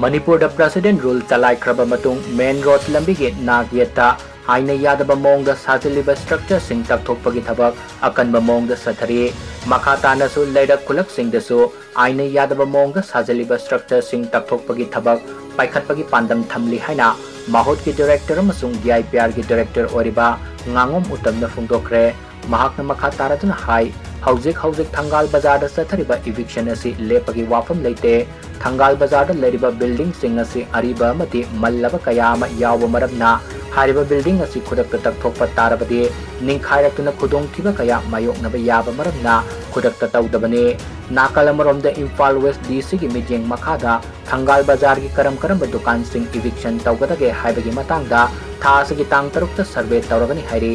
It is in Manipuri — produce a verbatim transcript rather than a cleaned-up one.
ꯃꯅꯤꯄꯨꯔꯗ president rule ꯆꯂꯥꯏꯈ꯭ꯔꯕ ꯃꯇꯨꯡ main road ꯂꯝꯕꯤꯒꯤ ꯅꯥꯛ ꯌꯦꯠꯇ ꯑꯥꯏꯟꯅ ꯌꯥꯗꯕ ꯃꯑꯣꯡꯗ ꯁꯥꯖꯤꯜꯂꯤꯕ structureꯁꯤꯡ ꯇꯛꯊꯣꯛꯄꯒꯤ ꯊꯕꯛ ꯑꯀꯟꯕ ꯃꯑꯣꯡꯗ ꯆꯠꯊꯔꯤ꯫ ꯃꯈꯥ ꯇꯥꯅꯁꯨ ꯂꯩꯔꯛ ꯈꯨꯂꯛꯁꯤꯡꯗꯁꯨ ꯑꯥꯏꯟꯅ ꯌꯥꯗꯕ ꯃꯑꯣꯡꯗ ꯁꯥꯖꯤꯜꯂꯤꯕ structureꯁꯤꯡ ꯇꯛꯊꯣꯛꯄꯒꯤ ꯊꯕꯛ ꯄꯥꯏꯈꯠꯄꯒꯤ ꯄꯥꯟꯗꯝ ꯊꯝꯂꯤ ꯍꯥꯏꯅ ꯃꯍꯨꯠꯀꯤ director ꯑꯃꯁꯨꯡ D I P Rꯒꯤ director ꯑꯣꯏꯔꯤꯕ ꯉꯥꯉꯣꯝ ꯎꯇꯝꯅ ꯐꯣꯡꯗꯣꯛꯈ꯭ꯔꯦ꯫ ꯃꯍꯥꯛꯅ ꯃꯈꯥ ꯇꯥꯔꯗꯨꯅ ꯍꯥꯏ, ꯍꯧꯖꯤꯛ ꯍꯧꯖꯤꯛ ꯊꯪꯒꯥꯜ ꯕꯖꯥꯔꯗ ꯆꯠꯊꯔꯤꯕ eviction ꯑꯁꯤ ꯂꯦꯞꯄꯒꯤ ꯋꯥꯐꯝ ꯂꯩꯇꯦ꯫ ꯊꯪꯒꯥꯜ ꯕꯖꯥꯔꯗ ꯂꯩꯔꯤꯕ buildingꯁꯤꯡ ꯑꯁꯤ ꯑꯔꯤꯕ ꯑꯃꯗꯤ ꯃꯜꯂꯕ ꯀꯌꯥ ꯑꯃ ꯌꯥꯎꯕ ꯃꯔꯝꯅ ꯍꯥꯏꯔꯤꯕ building ꯑꯁꯤ ꯈꯨꯗꯛꯇ ꯇꯛꯊꯣꯛꯄ ꯇꯥꯔꯕꯗꯤ ꯅꯤꯡꯈꯥꯏꯔꯛꯇꯨꯅ ꯈꯨꯗꯣꯡꯊꯤꯕ ꯀꯌꯥ ꯃꯥꯌꯣꯛꯅꯕ ꯌꯥꯕ ꯃꯔꯝꯅ ꯈꯨꯗꯛꯇ ꯇꯧꯗꯕꯅꯤ꯫ ꯅꯥꯀꯜ ꯑꯃꯔꯣꯝꯗ ꯏꯝꯐꯥꯜ West DCꯒꯤ ꯃꯤꯠꯌꯦꯡ ꯃꯈꯥꯗ ꯊꯪꯒꯥꯜ ꯕꯖꯥꯔꯒꯤ ꯀꯔꯝ ꯀꯔꯝꯕ ꯗꯨꯀꯥꯟꯁꯤꯡ eviction ꯇꯧꯒꯗꯒꯦ ꯍꯥꯏꯕꯒꯤ ꯃꯇꯥꯡꯗ ꯊꯥ ꯑꯁꯤꯒꯤ ꯇꯥꯡ ꯇꯔꯨꯛꯇ survey ꯇꯧꯔꯒꯅꯤ ꯍꯥꯏꯔꯤ꯫